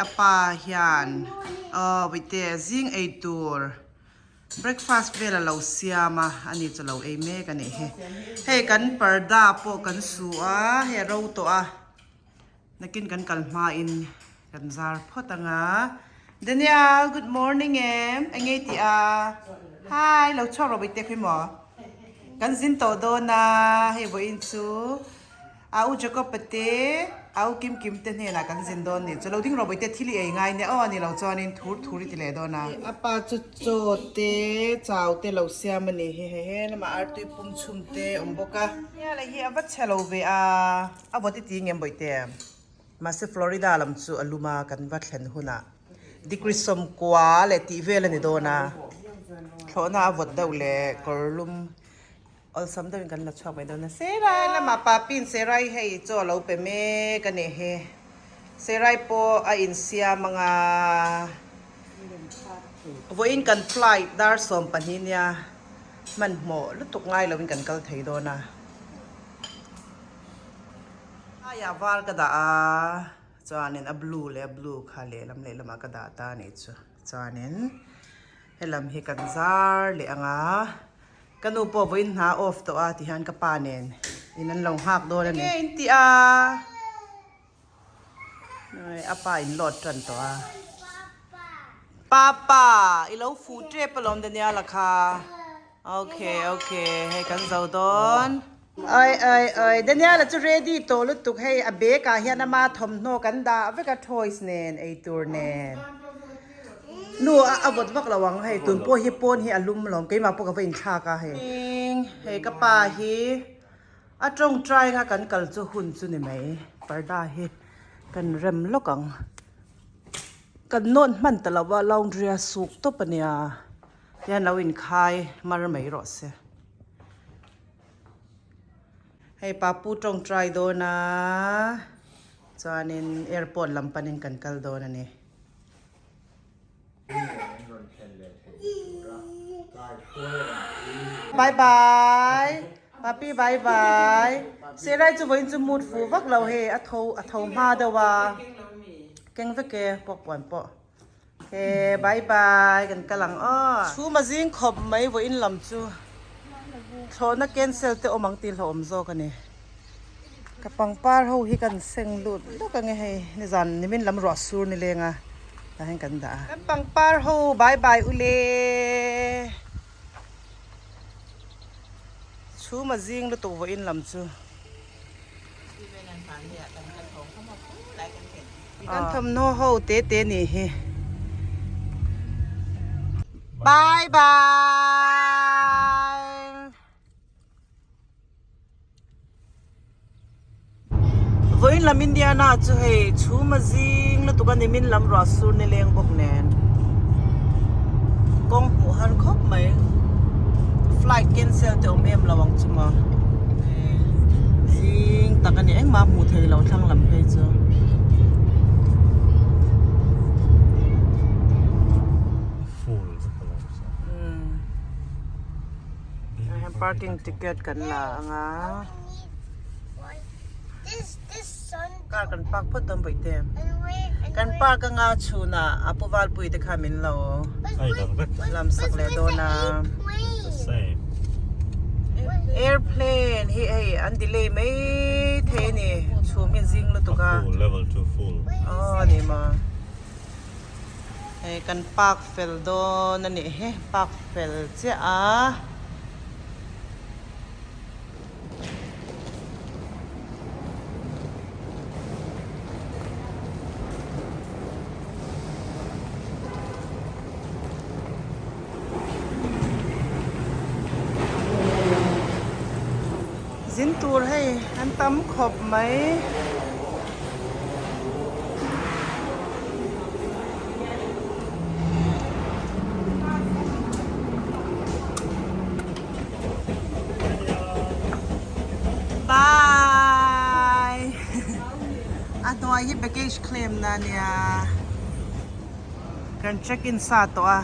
apa hian aw bawihte zing ei tur breakfast vel a lo siam a ani chu lo ei mek a nih hi hei kan parda pawh kan su a hei a ro tawh a nakin kan kal hmain kan zar phawt ang a Daniel good morning em eng nge i tih a hi lo chhuak rawh bawihte khawi maw kan zin tawh dawn a hei vawiin chu. A u Jacob a te, a u Kim Kim te hnenah kan zin dawn nih chu. Lo ding rawh bawihte thil i ei ngai nia aw a ni lo chuanin thur thur i ti leh dawn a. A pa chu chaw te, chau te lo siam a ni hi hei he lamah artui pum chhum te awm bawk a. Nia leh hi a va chhe lo ve a, a vawt i ti ngem bawihte. Mahse Florida lam chu a lum a kan va thlen hunah degree 90 leh tih vel a ni dawn a, thlawhna a vawt deuh leh kawr lum. Awlsam deuhin kan la chhuak mai dawn a, Serai lamah Papi'n Serai hei chaw a lo pe mek a nih hi. Serai pawh a insiam ang a, vawiin kan flight dar 12 nia hmanhmawh lutuk ngai loin kan kal thei dawn a. Aiah var ka dah a, chuanin a blue leh a blue kha lehlam lehlamah ka dah ta a nih chu. Chuanin helam hi kan zar leh ang a. Ka nu pawh vawiin hna off tawh a ti hian ka pa nen in an lo nghak dawn a ni. Enge in tih a? A pa in load tan tawh a. Papa i lo fuh tep alawm Daniel-a kha. Okay okay hei kan zo dawn. Oi oi oi Daniel-a chu ready tawh lutuk hei a bag ah hian ama thawmhnaw kan dah vek a toys nen eitur nen. Nu a vawt vak lo ang hei tun pawh hi pawn hi a lum lawm keimah pawh ka va inthlak a hei. Hei ka pa hi a tawngtai anga kan kal chu hun chu ni mai parda hi kan rem lawk ang kan nawn hman ta lo a laundry a suk tawp a nia tihian lo inkhai mar mai rawh se. Hei papu tawngtai dawn a chuanin airport lam panin kan kal dawn a ni. Bye bye Papi bye bye Serai chu vawiin chu mood fu vak lo hei a tho a tho hma deuh a keng vek e pawk puan pawh he bye bye kan kal ang aw chhum a zing khawp mai vawiin lam chu thlawhna cancel te awm ang tih hlauhawm zawk a ni. Ka pangpar ho hi kan seng lut lawk ange hei nizan nimin lam ruah sur ni leng a tah hian kan dah a. Kan pangpar ho bye bye ule chhum a zing lutuk vawiin lam chu. Kan thawmhnaw ho te te nih hi. Bye bye. Vawiin lam Indiana chu hei chhum a zing lutuk a ni min lam ruah sur ni leng bawk nen kawng hmuh har khawp mai flight cancel te awm em lo ang chu maw zing tak a ni engmah hmuh theih loh thlang lam phei chu. Parking ticket kan la ang a car kan park phawt dawn bawihte kan park anga chhunah a pu valpui te kha min lo lam sak leh dawn a airplane hi hei an delay mai thei a ni chhum hi a zing lutuk a aw a ni maw. Hei kan park fel dawn a nih hi park fel chiah a. Zin tur hei an tam khawp mai. Bye a hnuai hi baggage claim na ania kan check in sa tawh a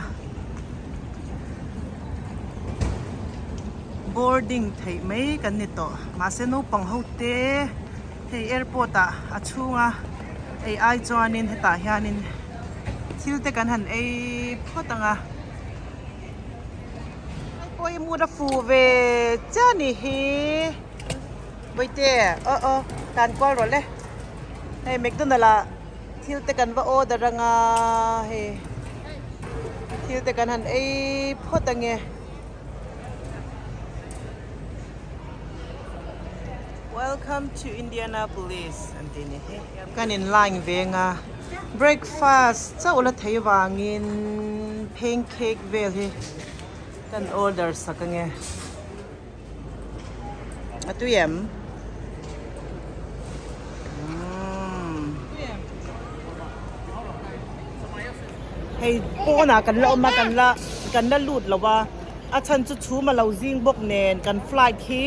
boarding theih mai kan ni tawh mahse naupang ho te. Hei airport ah a chhunga Ei ai chuanin hetah hianin thil te kan han ei phawt ang a. Hei pawh hi mood a fu ve chiah a nih hi. Bawihte aw aw tan kual rawh le. Hei McDonald ah thil te kan va order ang a hei thil te kan han ei phawt ang e. Welcome to Indianapolis an tih ni hi. Kan in line veng a breakfast chauh la thei vangin pancake vel hi kan order sak ange. A tui em? Hei pawnah kan la awm a kan la kan la lut lo a a chhan chu chhum a lo zing bawk nen kan flight hi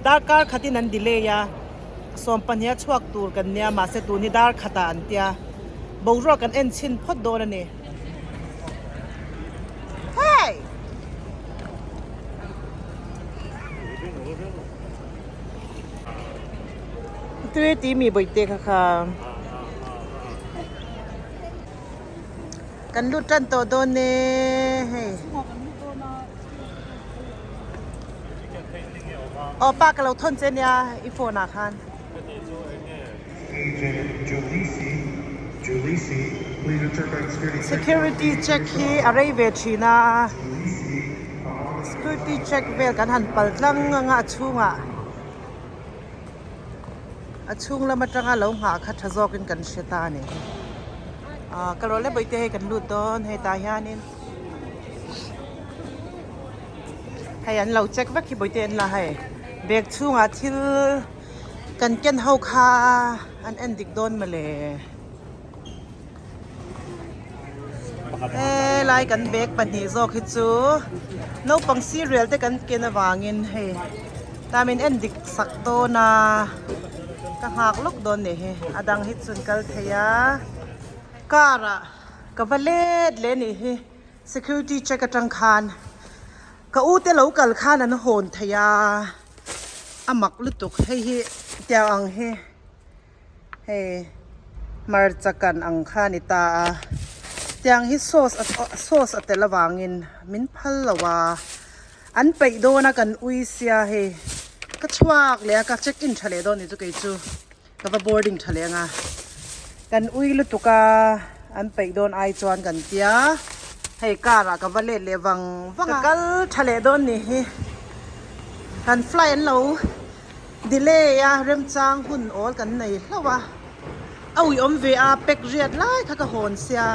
darkar khatin an delay a sawmpahnih a chhuak tur kan nia mahse tun hi dar khatah an tia boruak kan en chhin phawt dawn a ni. Hey! Tui ti mi bawihte kha kha. Kan lut tan tawh dawn e hei. Aw pa ka lo thawn che nia i phone ah khan. Security check hi a rei ve thin a security check vel kan han pal tlang ang a a chhungah a chhung lam atanga lo nghah kha tha zawkin kan hre ta a ni ah ka rawh le bawihte hei kan lut dawn hei tah hianin hei an lo check vek hi bawihte an la hei bag chhungah thil. Kan ken ho kha an en dik dawn mawle. Helai kan bag pahnih zawk hi chu naupang cereal te kan ken avangin hei ta min en dik sak dawn a ka nghak lawk dawn nih hi a dang hi chu an kal thei a car ah ka va let leh nih hi security check atang khan ka u te lo kal khan an hawn thei a. A mak lutuk hei hi tiang ang hi hei hmarcha kan ang kha a ni ta a tiang hi sauce sauce a tel avangin min phal lo a an peih dawn a kan ui sia hei ka chhuak leh a ka check in tha leh dawn ni chu kei chu ka va boarding tha leh ang a kan ui lutuk a an peih dawn ai chuan kan tia hei car ah ka va let leh vang vang a ka kal tha leh dawn ni hi kan flight an lo delay a remchang hun awl kan nei hlauh a a ui awm ve a pack riat lai kha ka hawn sia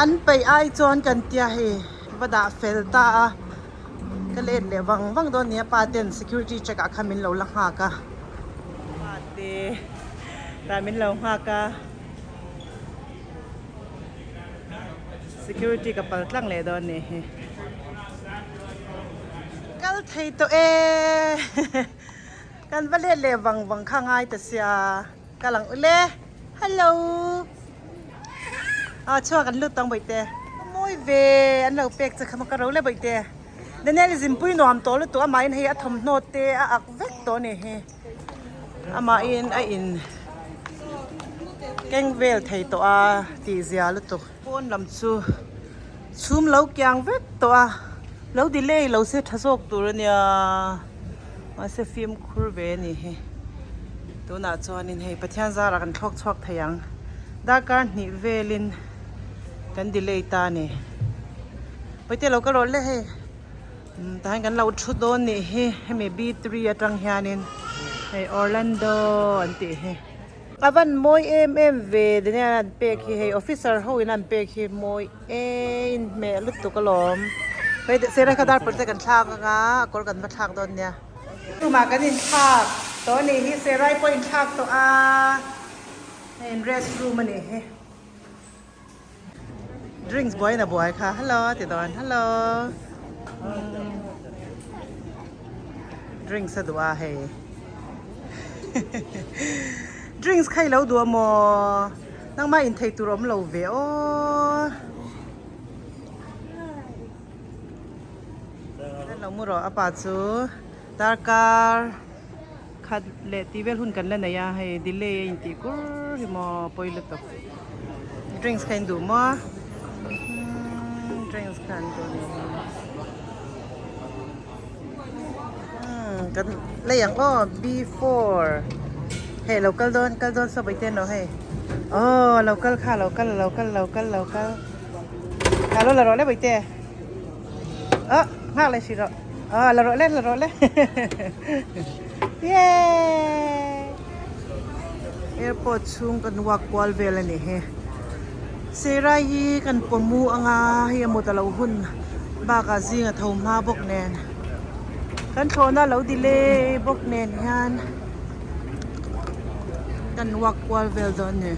an peih ai chuan kan tia hei va dah fel ta a. Ka let leh vang vang dawn nia pa ten security check ah khan min lo la nghak a pa te tah min lo nghak a security ka pal tlang leh dawn ni hi kal thei tawh e kan va let leh vang vang kha ngai ta sia ka lang ule hello. A chhuak an lut tawng bawihte. A mawi ve an lo pek che kha maw ka ro le bawihte. Daniel i zinpui nuam tawh lutuk amahin hei a thawmhnaw te a ak vek tawh a ni hi. Amahin a in keng vel thei tawh a tih zia lutuk. Pawn lam chu chhum lo kiang vek tawh a lo delay lo se tha zawk tur a nia mahse fimkhur ve a ni hi. Tunah chuanin hei Pathian zarah kan thlawk chhuak thei ang. Darkar hnih velin kan delay ta a ni. Pawite lo ka rawh le hei. Tah hian kan lo thu dawn nih hi hemi B three atang hianin hei Orlando an tih hi. A van mawi em em ve Daniel an pek hi hei officer ho in an pek hi mawi em hmeh lutuk alawm. Hei sir kha dar pawh te kan thlak anga a kawr kan va thlak dawn nia. Tumah kan inthlak tawh a nih hi, Serai pawh inthlak tawh a, hei in rest room a nih hi. Drinks buaiin a buai kha, hello a ti dawn, hello. Drinks a duh a hei. Drinks kha i lo duh a maw? Nangmah inthei tur awm lo ve aw. Lo mu rawh a pa chu darkar. Khat leh tih vel hun kan la nei a, hei delay a intih kur hi maw pawi lutuk. Drinks kha in duh maw? Umm drinks kha an duh ni. Umm kan lei ang aw B4 hei lo kal dawn kal dawn saw baite no hei aw lo kal kha lo kal lo kal lo kal lo kal kha lo la rawh le baite ah nghak leh hrih rawh aw la rawh le la rawh le yay airport chhung kan walk kual vel a ni hi Serai hi kan pawmu anga hei a mut a lo hun bakah zing a tho hma bawk nen kan thlawhna a lo delay bawk nen hian kan walk kual vel dawn a ni.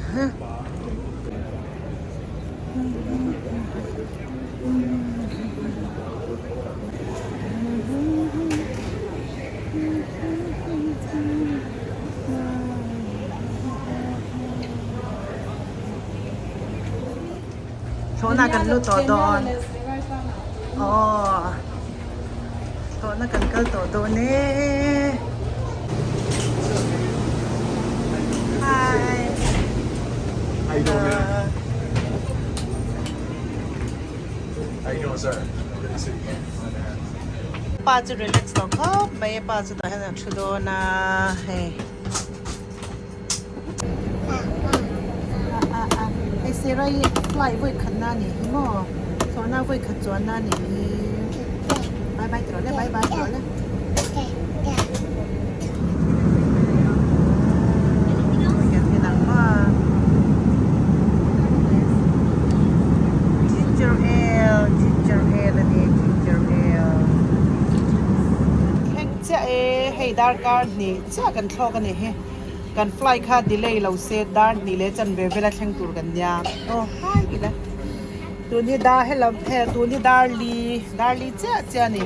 Thlawhna kan lut tawh dawn aw thlawhna kan kal tawh dawn e hi How you doing, man? How you doing, sir? Good to see you. Pa chu relax tawh khawp mai a pa chu tah hian a thu dawn a hei. Hei Serai fly vawi khat na anih hi maw thlawhna vawi khat chuan na anih hi bye bye tih rawh le bye bye tih rawh le. Ginger ale ginger ale a ni ginger ale thleng chiah e hei darkar hnih chiah kan thlawk a nih hi. Kan flight kha delay lo se dar hnih leh chanve vela thleng tur kan nia aw hai ila tun hi dar helam he tun hi dar li dar li chiah chiah a ni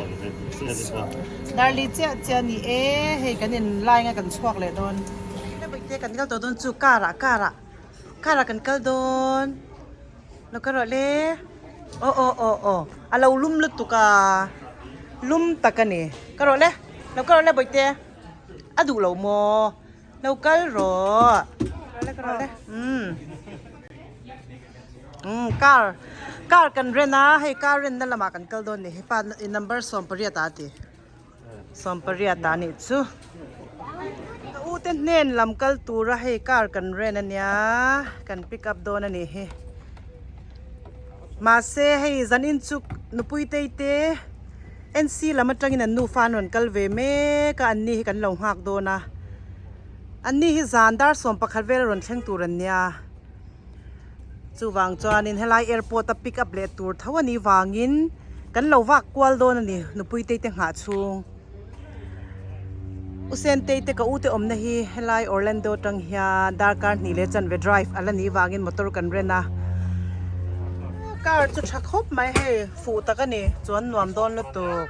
dar li chiah chiah a ni e hei kan in line a kan chhuak leh dawn te kan kal tawh dawn chu car ah car ah car ah kan kal dawn lo kal rawh le aw aw aw aw a lo lum lutuk a lum tak a ni kal rawh le lo kal rawh le bawihte. A duh lo maw? Lo kal rawh. Kal rawh le. Umm. Umm car car kan rent a hei car rent na lamah kan kal dawn ni hepa number 18 a ti. 18 a nih chu. Ka u te hnen lam kal tura hei car kan rent ania kan pick up dawn a nih hi. Mahse hei zanin chu nupui tei te. NC lam atangin an nufa an rawn kal ve mek a, anni hi kan lo nghak dawn a. Anni hi zan dar 11 vel a rawn thleng tur an nia. Chuvang chuanin helai airport a pick up leh tur tho a nih vangin kan lo vak kual dawn a ni nupui te te nghah chhung. U Sentei te ka u te awmna hi helai Orlando atang hian darkar hnih leh chanve drive a la nih vangin motor kan rent a. Car chu tha khawp mai hei fuh tak a ni chuan nuam dawn lutuk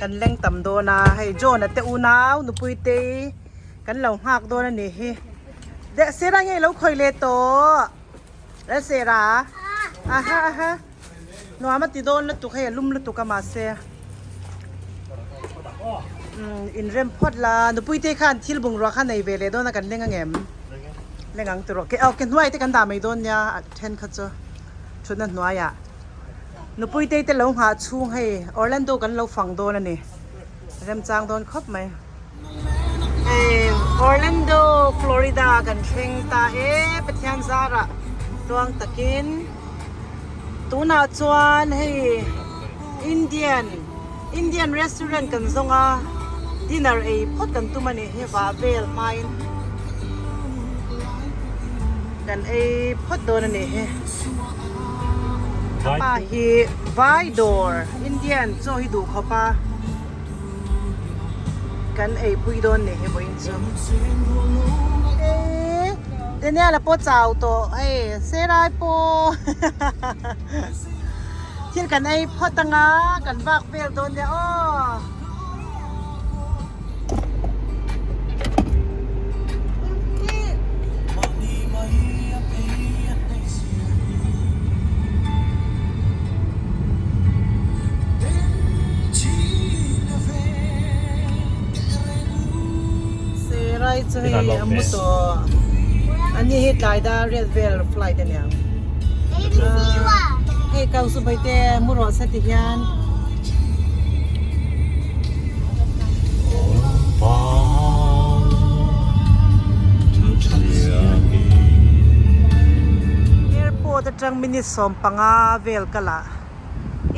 kan leng tam dawn a hei John a te unau nupui te kan lo nghak dawn a nih hi de Sera nge i lo khawi leh tawh le Sera aha aha. Nuam a ti dawn lutuk hei a lum lutuk a mahse umm inrem phawt la nupui te khan thil bungrua kha nei ve leh dawn a kan leng angem leng ang tiraw ke aw ke hnuai te kan dah mai dawn nia a then kha chu thutna hnuaiah nupui te te lo nghah chhung hei Orlando kan lo fang dawn a ni remchang dawn khawp mai hei Orlando Florida kan thleng ta e Pathian zarah tluang takin. Tunah chuan hei Indian Indian restaurant kan zawng a dinner ei phawt kan tum a nih hi vah vel hmain kan ei phawt dawn a nih hi a pa hi vai dawr Indian chaw hi duh khawp a kan ei pui dawn nih hi vawiin chu eee Daniel a pawh chau tawh hei Serai pawh thil kan ei phawt anga kan vak vel dawn nia aw. Serai chu hei a mu tawh. Ani hi tlai dar riat vel flight a niang. Hei kau su baite mu rawh se ti hian. Airport atang minute 15 vel kal ah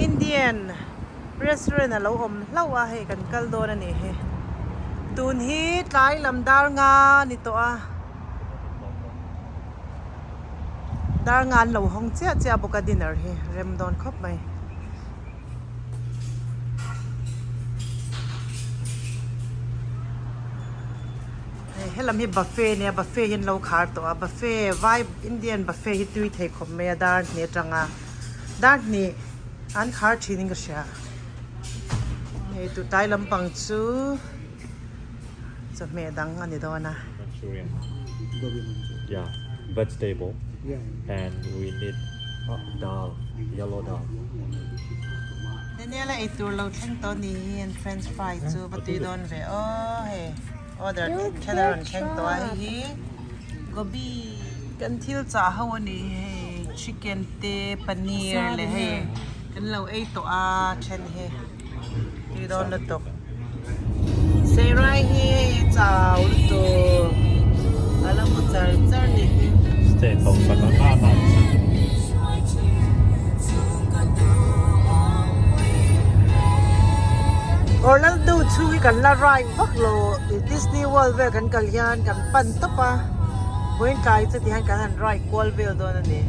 Indian Restaurant a lo awm hlauh a hei kan kal dawn a nih hi. Tun hi tlai lam dar nga a ni tawh a. Dar nga an lo hawng chiah chiah bawk a dinner hi rem dawn khawp mai. Hei helam hi buffet a nia buffet hi an lo khar tawh a buffet vai Indian buffet hi tui thei khawp mai a dar hnih atanga dar hnih an khar thin in ka hria hei tu tlai lampang chu chawhmeh dang a ni dawn a. Manchurian yeah vegetable and we need dal yellow dal. Daniel a eitur lo thleng tawh ni hi an french fry chu va tui dawn ve aw hei order then a rawn thleng tawh a hei hi gobi kan thil chah ho a ni hei chicken te paneer leh hei kan lo ei tawh a then hi tui dawn lutuk Seirai hi hei a chau lutuk a la mu char char ni hi. Orlando chhung hi kan la ride vak lo Disney World vel kan kal hian kan pan tawp a vawiin tlai chu tihian kan han ride kual vel dawn a ni.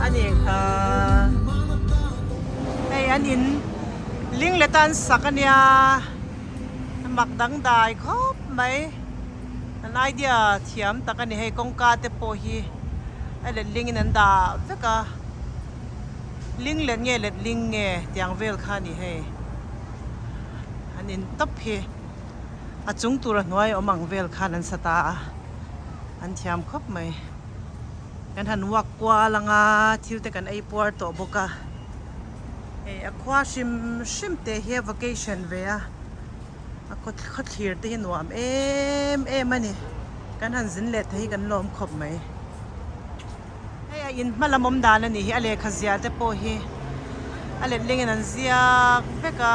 Ani kha hei an in ling leh tan sak ania mak dangdai khawp mai an idea thiam tak ani hei kawngka te pawh hi a let ling in an dah vek a ling let nge let ling nge tiang vel kha ani hei an in tawp hi a chung tur a hnuai awm ang vel khan an sa ta a an thiam khawp mai kan han walk kual anga thil te kan ei puar tawh bawk a hei a khua hrim hrim te hi a vacation ve a a khaw thlir te hi nuam em em a ni kan han zin leh thei hi kan lawm khawp mai hei a in hma lam awm dan a nih hi a lehkha zia te pawh hi a letling in an ziak vek a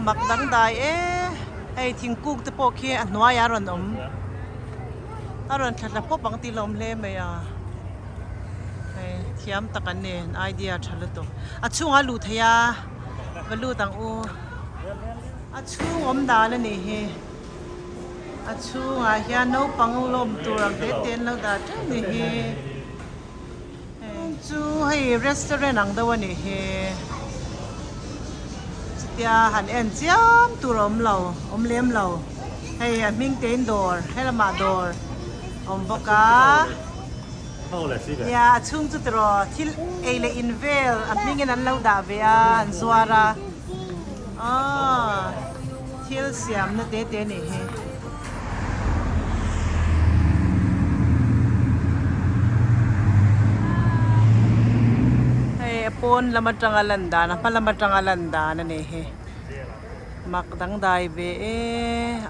mak dangdai e hei thingkuk te pawh khi a hnuaiah a rawn awm a rawn thla thla pawp ang tih hlawm hle mai a hei thiam tak an ni idea tha lutuk a chhungah a luh theih a va lut ang u a chhung awm dan a nih hi a chhungah hian naupang lawm tur ang te te an lo dah teuh a ni hi heng chu hei restaurant ang deuh a nih hi chutia han en chiam tur a awm lo awm lem lo hei a hming te in dawr helamah dawr a awm bawk a nia a chhung chu tiraw thil ei leh in vel a hmingin an lo dah ve a an zuar a aw thil siamna te te a nih hi. Hei a pawn lam atanga lan dan a hma lam atanga lan dan a ni hi mak dangdai ve e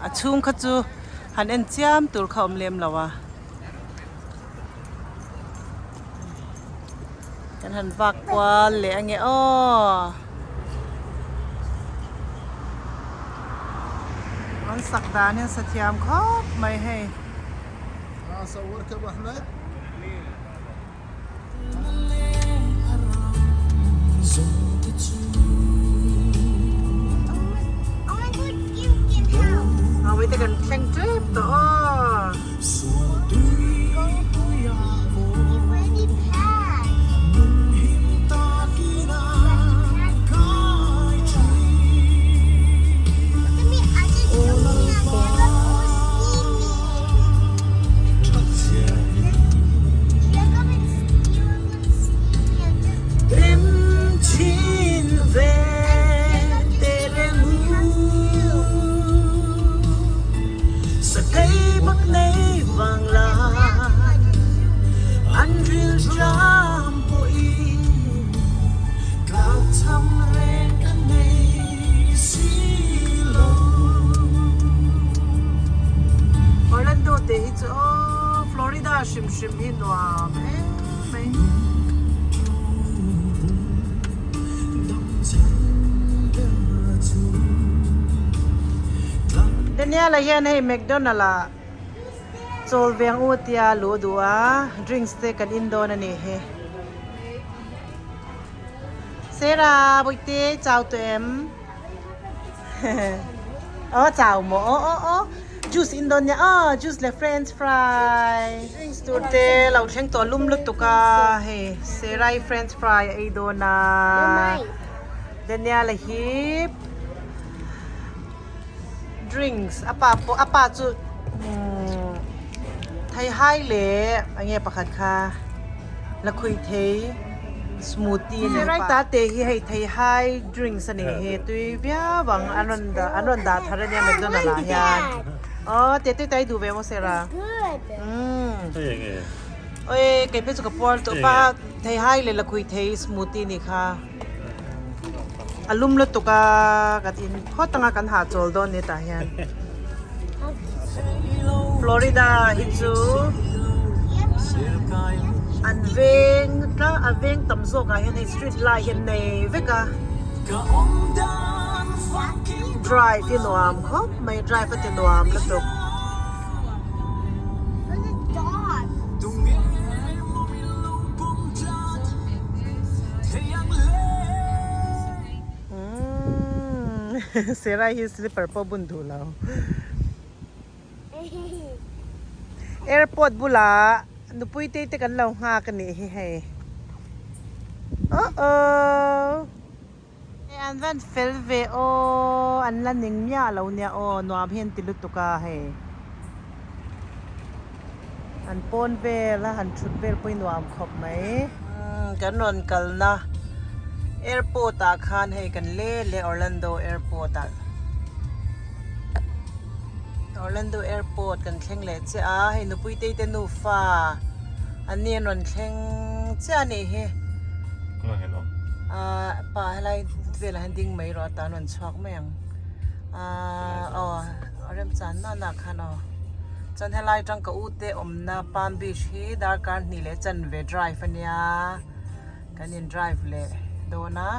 a chhung kha chu han en chiam tur kha awm lem lo a. Kan han vak kual leh ange aw. An sak dan hian sa thiam khawp mai hei. Awite kan thleng tep tawh aw. Orlando te hi chu aw Florida hrim hrim hi nuam em mai. Daniel-a hian hei McDonald ah chawl veng u tia luh duh a drinks te kan in dawn a nih hi. Sarah Bawihte chau tawh em? Aw chau maw aw aw aw juice in dawn nia aw juice leh french fry drinks tur te lo thleng tawh lum lutuk a hei Sarah-i french fry a ei dawn a Daniel-a hi drinks a pa pawh a pa chu umm theihai leh eng nge pakhat kha la khuih thei smoothie a ni ta te hi hei theihai drinks a nih hi tui viau ang an rawn dah an rawn dah thar ania McDonald ah hian aw te te tai duh ve maw Sarah umm awii kei phei chu ka puar tawh pa theihai leh la khuih thei smoothie a nih kha. A lum lutuk a kan in phawt anga kan hahchawl dawn ni tah hian Florida hi chu an veng tlang a veng tam zawk ah hian hei street light hi an nei vek a drive hi nuam khawp mai drive a ti nuam lutuk. Serai hi slipper pawh bun duh lo. Airport bulah nupui te te kan lo nghak a nih hi hei. Oh oh. An van fel ve aw an la ning miah lo nia aw nuam hi an ti lutuk a hei an pawn vel a han thut vel pawh hi nuam khawp mai kan rawn kalna airport ah khan hei kan le le Orlando airport ah Orlando airport kan thleng leh chiah a hei nupui te te nufa an ni an rawn thleng chiah a nih hi. Ahh pa helai velah hian ding mai rawh a tan rawn chhuak mai ang ahh aw a remchan na na khan aw chuan helai atang ka u te awmna palm beach hi darkar hnih leh chanve drive a nia kan in drive leh dawn a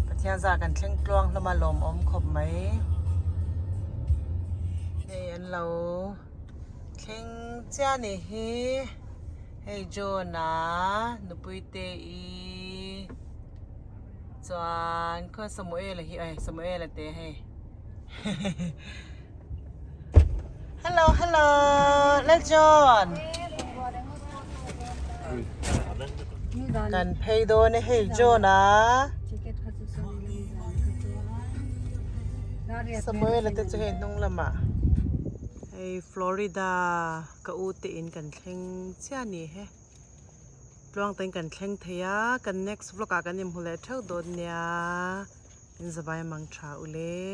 Pathian zar kan thleng tluang hlawm a lawmawm khawp mai hei an lo thleng chiah a nih hi. Hei John a nupui te i chuan khaw Samuel a hi ai Samuel a te hei Hello hello Lal John kan phei dawn e hei John a Samuel a te chu hei hnung lamah hei Florida. Ka u te in kan thleng chiah a ni he. Tluang te in kan thleng thei a, kan next vlog ah kan inhmu leh theuh dawn nia. In zavai mang tha ule.